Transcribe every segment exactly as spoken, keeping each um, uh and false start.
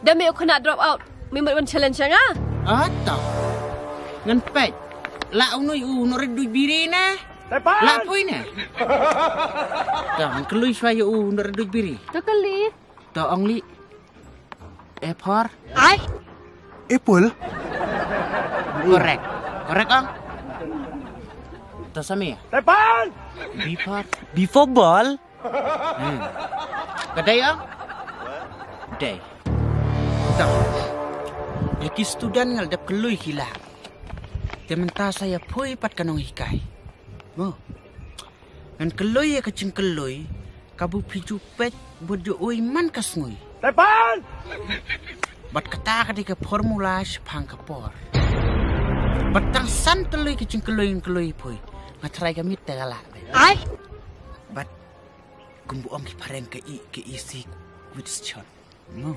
Da me u khynnah drop out. Me mut ban challenge ïa nga. Ato. Ngan peit. La u nui u nor duit biri ne. La pui ne. To ngan kylli shwa ïa u nor duit biri. To kylli. To ong li. A for? Ai. Apple. Correct. Correct ong. To sa me. B for? B for ball. Hmm. Ka dei ong? Dei. To. Ïa ki student nga la dep kylli ki la. Te mynta sa ïa poi pat ka nonghikai. Mo. Ngan kylli ïa ka jingkylli kaba phi ju peit bad ju ui man ka sngi. Bad kata ka dei ka formula shaphang ka por. Bad tang san tylli ka jingkylli ngan kylli poi. Nga tharai ka miet te ka lah. Ai. Bad kumba ong ki phareng ka i ka i si with shot. No.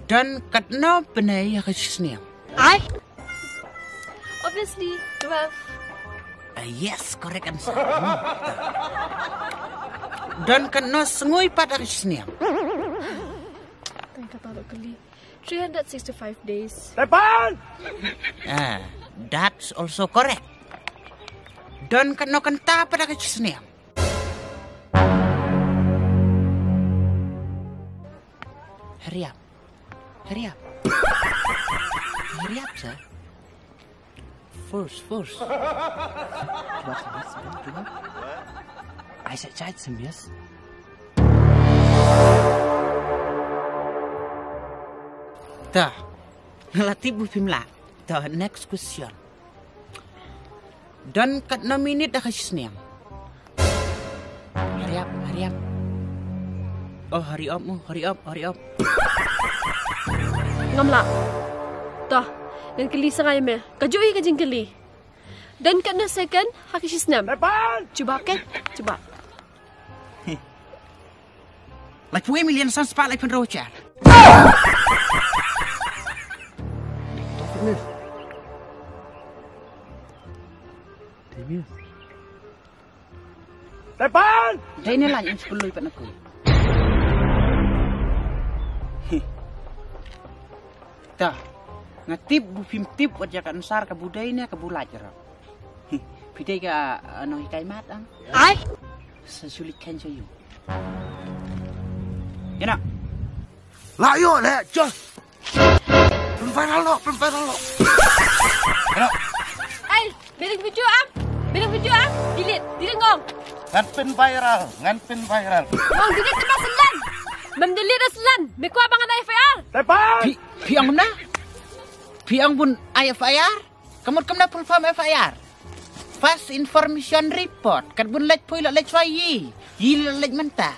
Don katno bnai ha ka shisnem? Ai. Obviously, twelve. Ah, yes, correct answer. No. Don katno sngi pat ha ka shisnem? Tang kata dok kali. Three hundred sixty-five days. Ah, that's also correct. Don katno kynta pat ha ka shisnem? Hurry up. Hurry up. Hurry up, sir. First, first. Jawab, jawab, jawab, jawab. Ai sa chait sem yes. Dah. Nga la tip ba phim lah. Dah, next question. Don katno minit ha ka shisnem? Hurry up, hurry up. Oh, hurry up mo, hurry up, hurry up. Ngam lah. Dah, ngan kylli sa nga ïa me. Kajuh ïa ka jingkylli. Don katno second ha ka shisnem? Jubab ke? Jubab. Laiphew million san spah laiphew hynriew hajar. Dei ne lain, ym shu kylli pat na ku. Ta, nga tip ba phim tip wat ïa ka answer kaba dei ne kaba lait ruh. Phi dei ka, uh, nonghikai math ang? Ai. Sa shu leit kheiñ sha ïu. Ïa na. La ïoh leh, Josh. Pynviral noh, pynviral noh. Ïa na. Ai, bidding video am. Bidding video am. Delete, delete ngong. Ngan pynviral, ngan pynviral. Ngong delete te ba selan. Mem delete selan. Me kwah ba ngan ai F I R. Phi, phi ong na? Phi ong bun ai F I R? Ka mut kumno full form F I R? First Information Report. Kat bun leit poi la leit shuwa ïi. Ïi la leit mynta.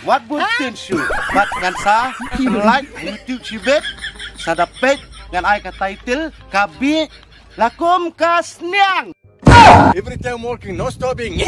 Wat bun tin shu. Bad ngan sa like YouTube shibit. Sa da peit ngan ai ka title ka bi la kum ka sniang. Every time working, no stopping.